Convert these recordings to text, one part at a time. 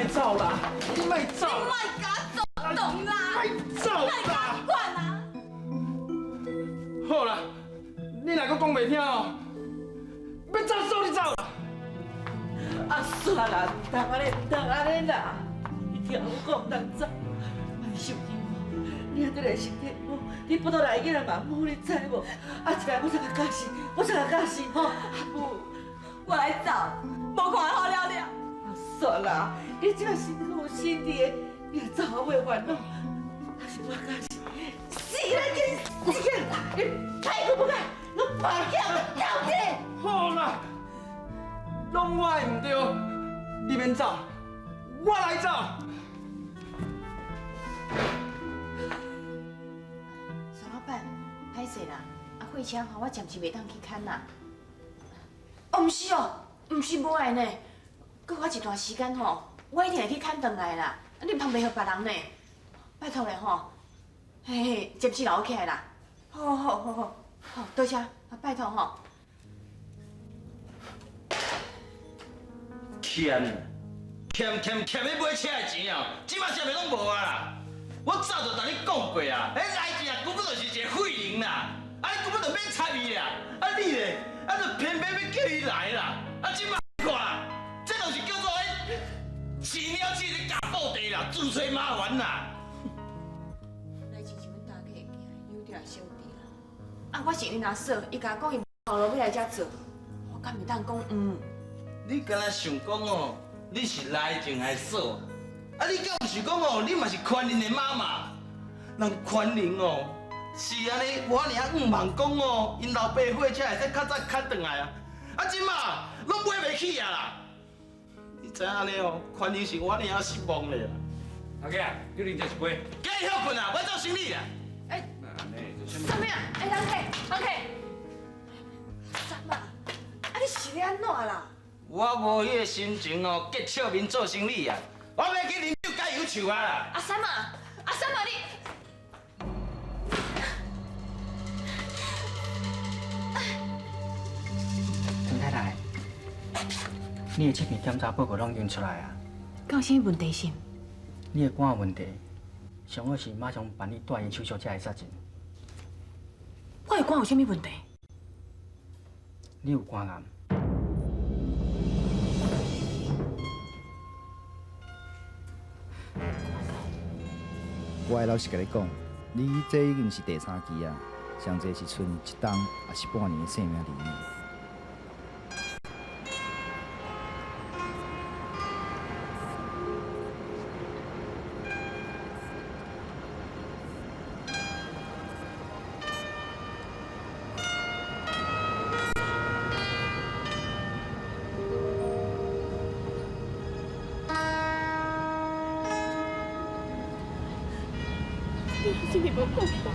走啦，你莫走。你莫共我做动啦！莫走啦！管啊！好啦，你若阁讲袂听哦，欲走煞你走啦。阿煞啦，毋通按呢，毋通按呢啦！你听我讲，毋通走，莫受惊你若倒来身体毋好，你腹肚内囡仔嘛毋好，你知无？啊，一来我才共教示，我才共教示吼。阿母，我来走，无看好了了。阿煞啦，你这辛苦身体的，你若走我会烦恼。啊，是我教示，死啦，紧死啦！你歹阁无歹，拢跋筊走者。好啦，拢我的毋对，你免走，我来走。孙老板，歹势啦，啊，货车吼，我暂时袂当去牵啦。哦，毋是哦，毋是无爱呢，阁我一段时间吼，我一定会去牵转来啦。啊，你毋通卖予别人呢，拜托咧吼。嘿嘿，暂时留起来啦。好好好好好，多谢，啊，拜托吼。欠，欠欠欠咧买车的钱哦，这马啥物拢无啊啦！我早就共你讲过啊，彼来钱啊根本就是一个废人啦，啊你根本就免睬伊啦，啊你咧，啊就偏偏欲叫伊来啦，啊这马看啦，这就是叫做彼饲猫鼠咧咬布袋啦，自揣麻烦啦。来钱是阮大家的囝，有点小弟啦。啊，我是𪜶阿嫂，伊共我讲伊无头路欲来遮做，我敢会当讲毋？你敢若想讲哦，你是来静的嫂，啊你敢有想讲哦，你嘛是宽仁的妈妈？人宽仁哦，是按呢，无尔仔向望讲哦，𪜶老爸货车会使较早牵转来啊，啊这马拢买袂起啊啦！你知影按呢哦，宽仁是我尔仔失望咧啦。头家，你啉食一杯。今日歇困啊，我做生理啦。欸，啥物啊？欸，人客，人客，三啊，啊你是咧按怎啦？我无彼个心情哦，结笑面做生理啊！我欲去啉酒加油树啊啦！阿三啊，阿三啊，你陈太太，你的切片检查报告拢已经出来啊。敢有啥物问题是？你的肝有问题，上好是马上办理大型手术才会使进。我的肝有啥物问题？你有肝癌。我爱老实共你讲，你这已经是第三期啊，上济是賰一冬，抑是半年的性命而已。你是无讲话。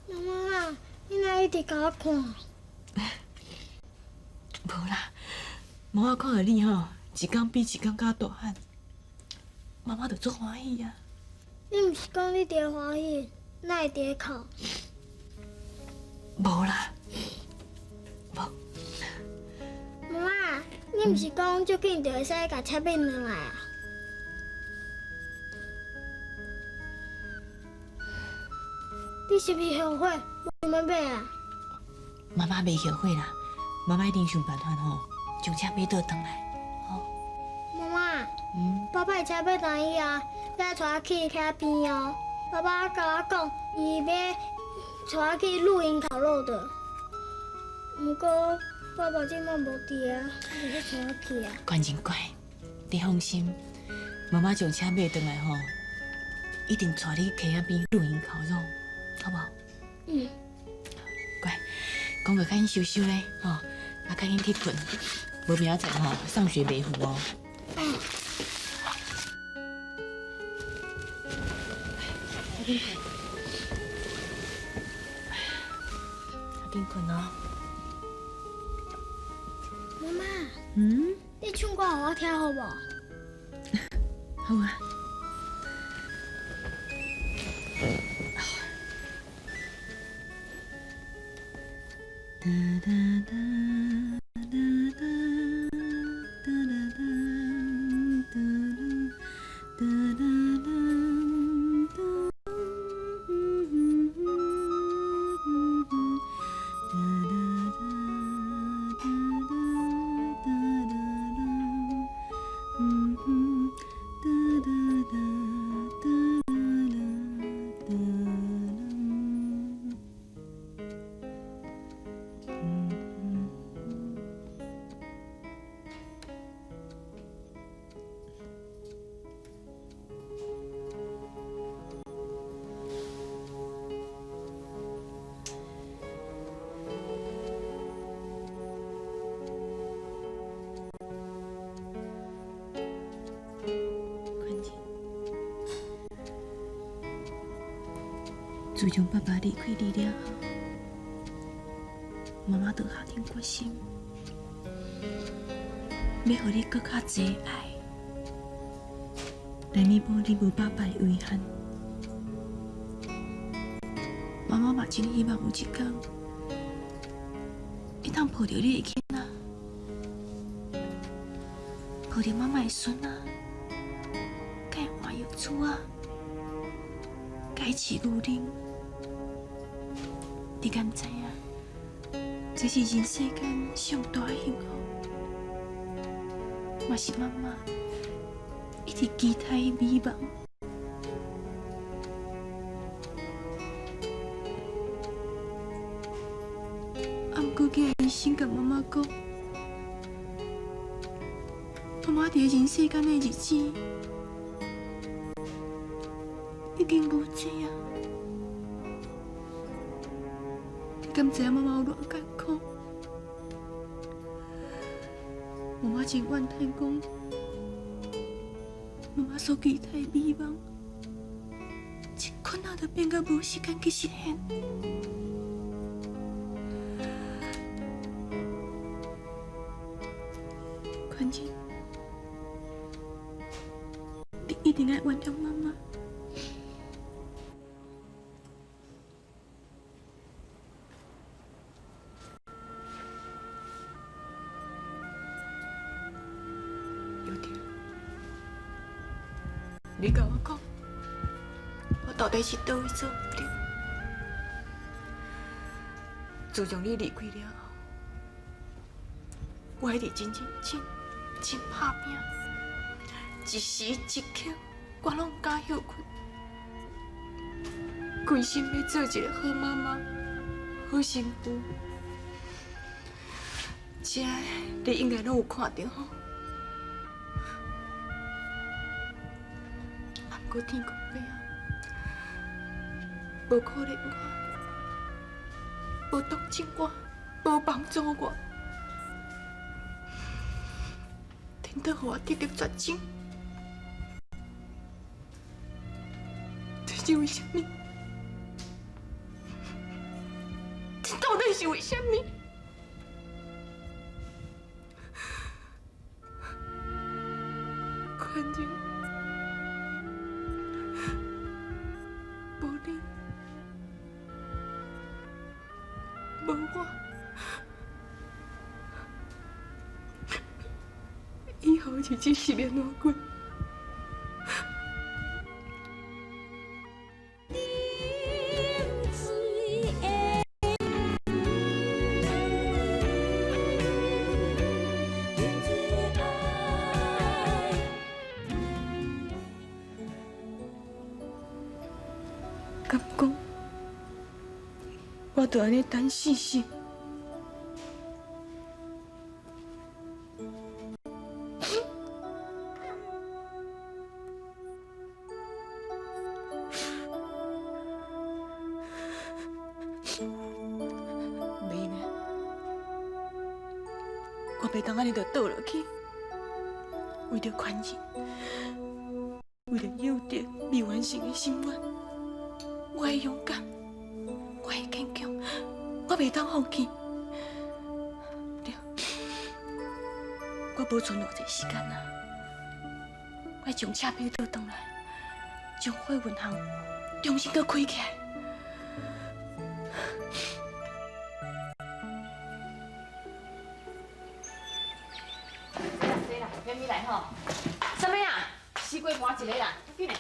妈妈，你哪一直共我看？无啦，妈妈看著你吼，一工比一工较大汉，妈妈就足欢喜啊。你毋是讲你伫欢喜，哪会伫哭？无啦，无。妈妈，你毋是讲足紧就会使共车变转来啊？你是毋是后悔无想欲买啊？妈妈袂后悔啦，妈妈一定想办法吼，将车买倒转来。吼，妈妈，爸爸的车买转以后，你爱带我去溪边哦。爸爸共我讲，伊欲带我去露营烤肉的。毋过爸爸这摆无伫啊，你欲带我去啊？关真乖，你放心，妈妈将车买转来吼，一定带你溪仔边露营烤肉，好无？嗯。乖，功課較緊收收咧，吼，啊，較緊去睏，無明仔載吼上學袂赴哦。嗯。較緊睏，較緊睏哦。媽媽。嗯。你唱歌予我聽好無？好啊。哒哒哒哒哒哒哒哒哒哒哒。自從爸爸離開你了後，媽媽就下定決心，欲予你閣較濟愛，來彌補你無爸爸的遺憾。媽媽嘛真希望有一天，會當抱著你的囡仔，抱著媽媽的孫仔，共伊換藥處仔，共伊飼牛奶。你敢知影？這是人世間上大的幸福，嘛是媽媽一直期待的美夢。啊，毋過今日醫生共媽媽講，媽媽佇人世間的日子已經無濟啊。你敢知影媽媽有偌艱苦？媽媽真怨嘆講，媽媽所期待的美夢，一困仔就變甲無時間去實現。寬仁，你一定愛原諒媽媽。你共我講，我到底是佗位做毋對？自從你離開了後，我一直真認真、真拍拚，一時一刻我攏毋敢歇睏，規心欲做一个好媽媽、好媳婦。這你應該攏有看著吼。毋過天公伯啊，無可憐我，無同情我，無幫助我，顛倒予我得著絕症。這是為啥物？這到底是為啥物？寬仁。無你，無我，以後日子是欲按怎過？敢講，我就按呢等死死。我袂當按呢就倒落去，為著寬仁，為著幼德未完成的心願，我會勇敢，我會堅強，我袂當放棄。對，我無賰偌濟時間啊，我愛將車票倒轉來，將貨運行重新閣開起來。免米來吼，啥物啊？西瓜盤一个啦，緊嘞。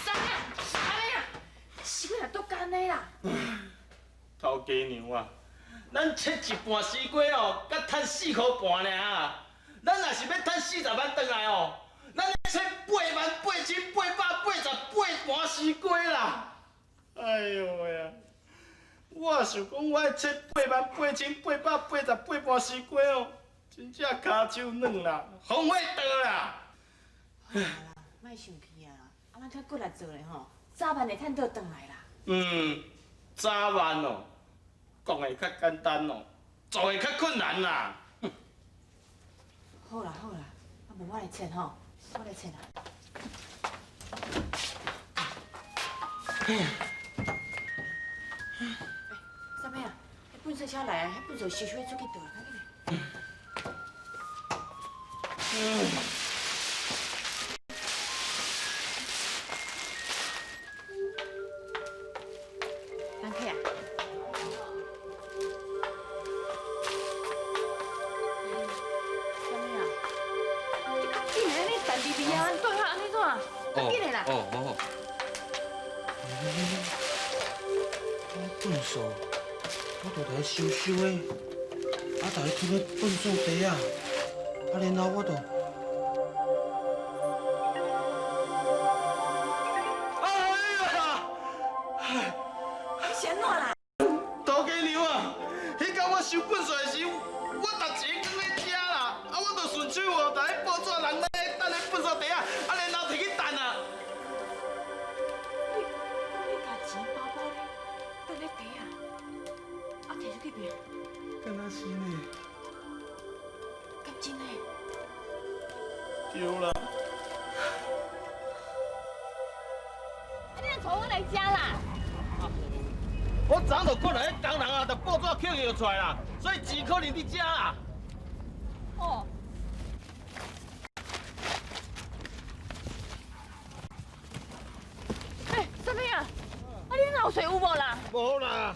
啥物啊？啥物啊？西瓜若倒干的啦。頭家娘啊，咱切一盤西瓜哦，才趁4箍半爾。咱若是欲趁40萬轉來哦，咱切8万8千8百88盤西瓜啦！哎喲喂啊！我想講我愛切8万8千888盤西瓜哦，真正跤手軟啦，風火倒啦！好啦，莫生氣啊！啊，咱較骨力做咧吼，早晚會趁倒轉來啦。嗯，早晚哦，講會較簡單哦，做會較困難啦。好啦好啦，啊無我來切吼，我來切啦。欸，啥物啊？彼糞掃車來啊，彼糞掃收收出去倒啦，較緊。人客啊！啥物啊？你较緊來，你等滴滴啊，你對下按呢怎？較緊的啦。哦哦。糞掃，我都佇咧收收的，啊，逐日囥咧糞掃袋仔，啊，然後我就。哎呀！你是按怎啦？頭家娘啊，彼工我收糞掃的時，我逐一个囥咧遮啦，啊，我就順手哦，共彼報紙人咧等咧糞掃袋仔，啊，然後提去擲啊。你共錢包包咧，等咧袋仔，啊，提出去邊？敢若是呢？敢真的？對啦。你若帶我來遮啦？我昨昏就看到彼工人啊，就報紙捡藥出來啦，所以錢可能佇遮啦。哦。欸，啥物啊？啊，你哪有揣有無啦？無啦。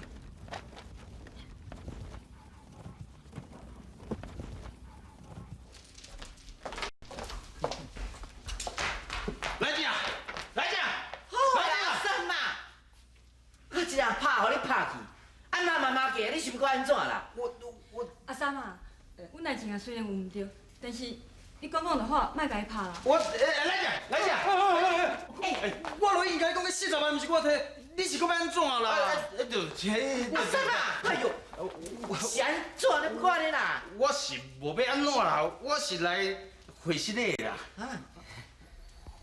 來者，來者，好啦，三嘛，我一人拍予你拍去，按那媽媽過，你是欲閣按怎啦？我阿三啊，阮代誌啊雖然有毋對，但是你講講就好，莫共伊拍啦。我，來者，來者，欸，我都已經共你講，彼40萬毋是我提，你是閣欲按怎啦？就這。阿三啊，哎喲，是按怎你不管的啦？我是無欲按怎啦，我是來回失禮的啦。啊？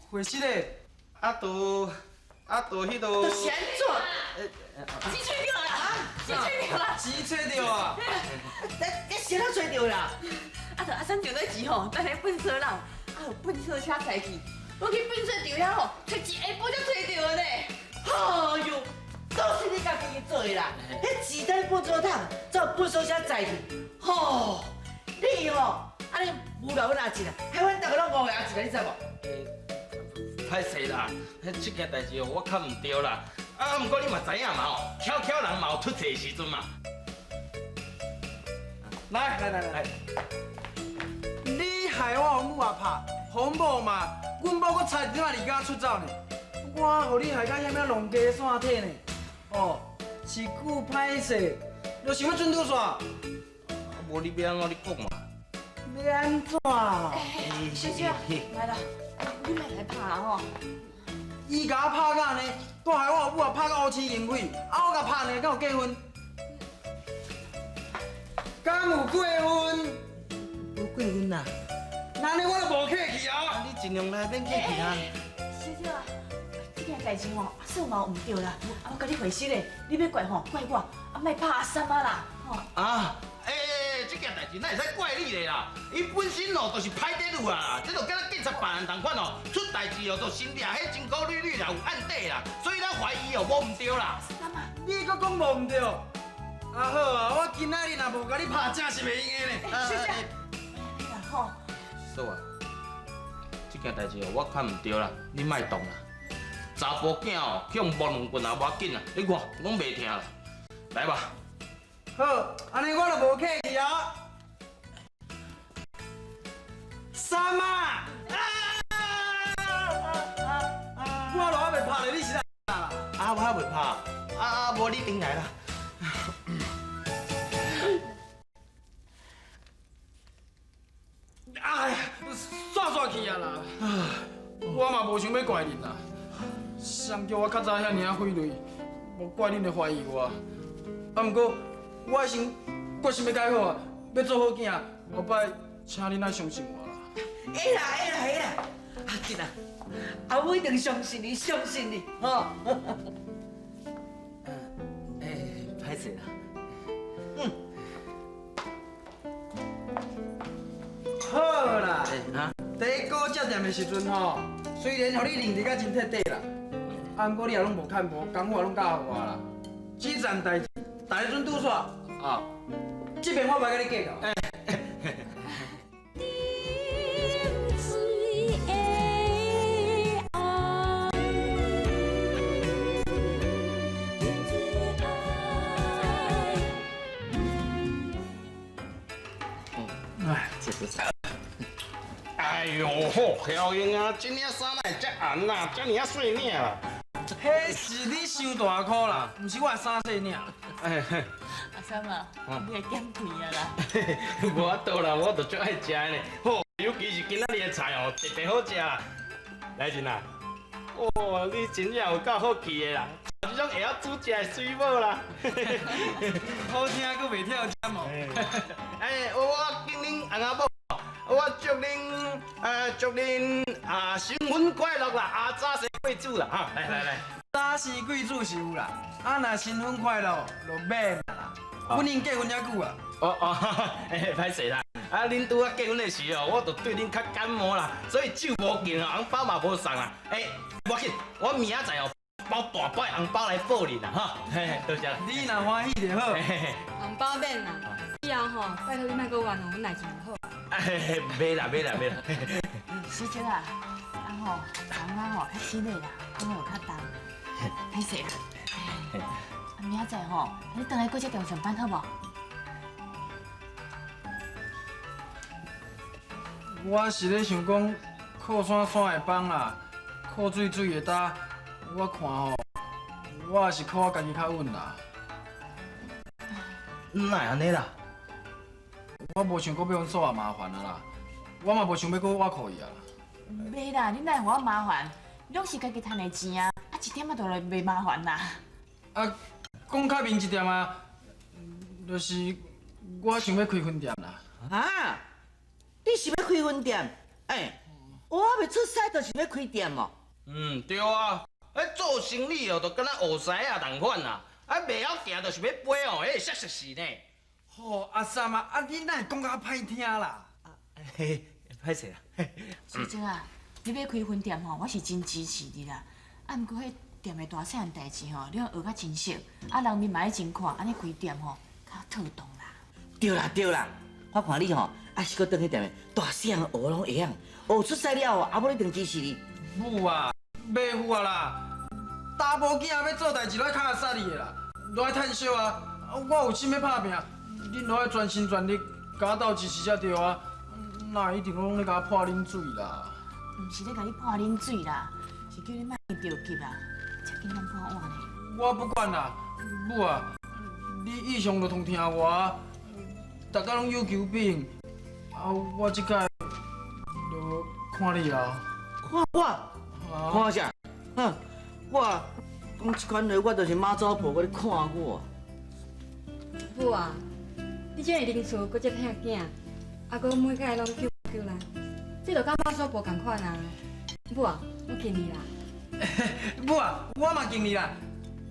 回失禮？啊，都啊，都彼度。都是按怎？錢揣著啦！錢揣著啦！錢揣著啊！你誰通揣著啦？啊，就阿三上咧錢吼，等咧糞掃人，啊，予糞掃車載去，我去糞掃場遐吼，揣一下晡才揣著的呢。哎喲，都是你家己做的啦！彼錢等糞掃桶，走糞掃車載去。吼，你吼，按呢侮辱阮阿姊啦，害阮逐个攏誤會阿姊啦，你知無？歹勢啦，彼這件代誌哦，我較毋對啦。啊，毋過你嘛知影嘛吼，巧巧人嘛有出錯的時陣嘛。來來來來，你害我予母仔拍，予阮某罵，阮某閣差一點仔離家出走呢。我予你害到遐爾浪家散體呢。哦，是句歹勢，就想欲准拄煞。無你欲按怎你講嘛。欲按怎？欸，小姐，來啦，你莫來拍啦吼。伊共我拍甲按呢，閣害我母仔拍甲烏青紅血，啊我共拍兩个敢有過分？敢有過分？有过分啦。那呢我就无客气啊！你尽量来，免客气啦。小姐啊，这件代志吼，阿嫂嘛有毋对啦。啊，我共你回释咧，你欲怪吼，怪我，啊，莫拍阿三啊啦，吼。啊，欸，這件代志哪會使怪你咧啦？伊本身哦，就是歹底女啊，這就敢若警察辦案同款哦，出代志哦，就先掠彼真古女女啦，有案底啦，所以咱懷疑哦，無毋對啦。你閣講無毋對？啊好啊，我今仔日若無共你拍，真是袂用的呢。小姐，啦吼。嫂啊，這件代志哦，我較毋對啦，你莫動啦。查埔囝哦，去予摸兩棍也無要緊啦，你看攏袂疼啦。來吧。好，按呢我就無客氣啊。三啊！我都還袂拍咧，你是啦？啊，我還袂拍，啊，無你轉來啦。哎呀，煞煞去啊啦！我嘛無想欲怪恁啦，誰叫我較早遐爾仔費力，無怪恁會懷疑我。啊，毋過我已經決心欲改好啊，欲做好囝，後擺請恁愛相信我啦。會啦會啦會啦，阿珍啊，阿母一定相信你，相信你，吼。欸，歹勢啦。嗯。好啦，第一個食店的時陣吼，雖然予你認得甲真徹底啦，啊，毋過你也攏無看無，功夫也攏教予我啦。這件代誌，大家準拄煞啊，這邊我袂共你計較。哎呦，好晓英啊，这领衫哪会遮红啦，遮尔仔细领啦？彼是你伤大箍啦，毋是我的衫细领。阿三啊，你会减肥啊啦？无法度啦，我就足爱食的呢。好，尤其是今仔日的菜哦，特别好食。來人啊，哦，你真正有夠好氣的啦，這種會曉煮食的水某啦。好聽閣袂跳針哦。哎，我敬恁翁仔某。我祝恁，祝恁啊，新婚快樂啦，啊，早生貴子啦，哈，來來來，早生貴子是有啦，啊，若新婚快樂就免啦。阮已經結婚遮久啊。哦哦，欸，歹勢啦，啊，恁拄仔結婚的時候，我就對恁較感冒啦，所以酒無敬，紅包嘛無送啦。欸，無要緊，我明仔載哦，包大包的紅包來報恁啦，哈，嘿，多謝。你若歡喜就好。紅包免啦，以後吼，拜託你莫閣冤枉阮內情就好。哎，袂啦袂啦袂啦。小姐啊，啊吼，人啊吼较犀利啦，讲话有较重，歹势啦。啊，明仔载吼，你转来果汁店上班好无？我是咧想講，靠山山會崩啦，靠水水會焦。我看吼，我也是靠我家己較穩啦。哪會按呢啦？我無想閣欲阮嫂仔麻煩啊啦，我嘛無想欲閣倚靠伊啊。袂啦，你哪會予我麻煩？攏是家己趁的錢啊，啊一點仔都袂麻煩啦。啊，講較明一點啊，就是我想欲開分店啦。啊？你是欲開分店？欸，我還袂出師就想欲開店哦。嗯，對啊，做生意哦，就敢若學師仔仝款啦，啊，袂曉行就是欲飛哦，彼會摔摔死呢。吼，阿三啊，啊你哪會講甲歹聽啦？嘿，歹勢啦。小姐啊，你欲開分店吼，我是真支持你啦。啊，毋過彼店的大細項代誌吼，你攏學甲真熟，啊人面嘛愛真看，按呢開店吼較妥當啦。對啦對啦，我看你吼，啊是閣轉去店的大細項學攏會曉，學出師了後，阿母一定支持你。母啊，袂赴啊啦，查埔囝欲做代誌，攏愛較阿煞你的啦，攏愛趁燒啊。我有心欲拍拚。恁攏愛全心全力，共我鬥支持才對啊！哪會一直攏咧共我潑冷水啦？毋是咧共你潑冷水啦，是叫你莫著急啦，才緊咱破碗呢。我不管啦，母啊，你以上就通聽我，逐家攏有求必應，啊，我這擺就看你啊。看我？看啥？哼，我講這款話，我就是媽祖婆，閣咧看我。母啊，你這會認厝，閣這疼囝，啊，閣每擺攏救救難，這就佮媽祖婆仝款啊。母啊，我敬你啦。母啊，我嘛敬你啦，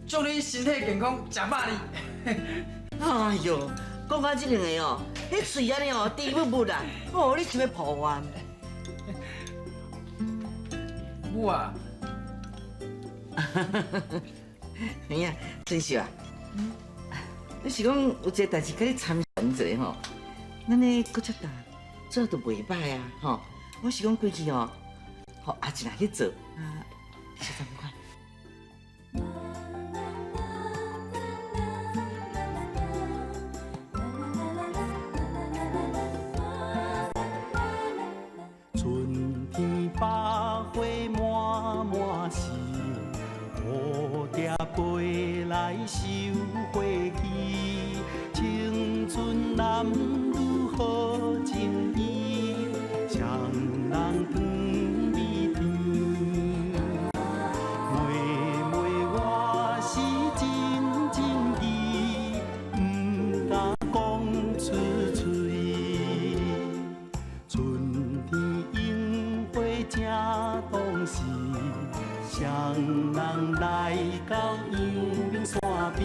祝你身體健康，食百二。哎喲，講到這兩个哦，彼喙按呢哦，甜蜜蜜啦，哦，你想欲抱怨？母啊，哎呀，春秀啊，你是講有一个代誌共你參詳一下吼，咱的骨折大做都袂䆀啊吼，我是講規氣吼，予阿靜來去做，啊，是怎款？春天百花滿滿是，蝴蝶飛來繡花枝，青春男女好情意，雙人糖蜜甜。妹妹我是真情意，毋敢講出喙。春天櫻花正當時，雙人來到陽明山邊。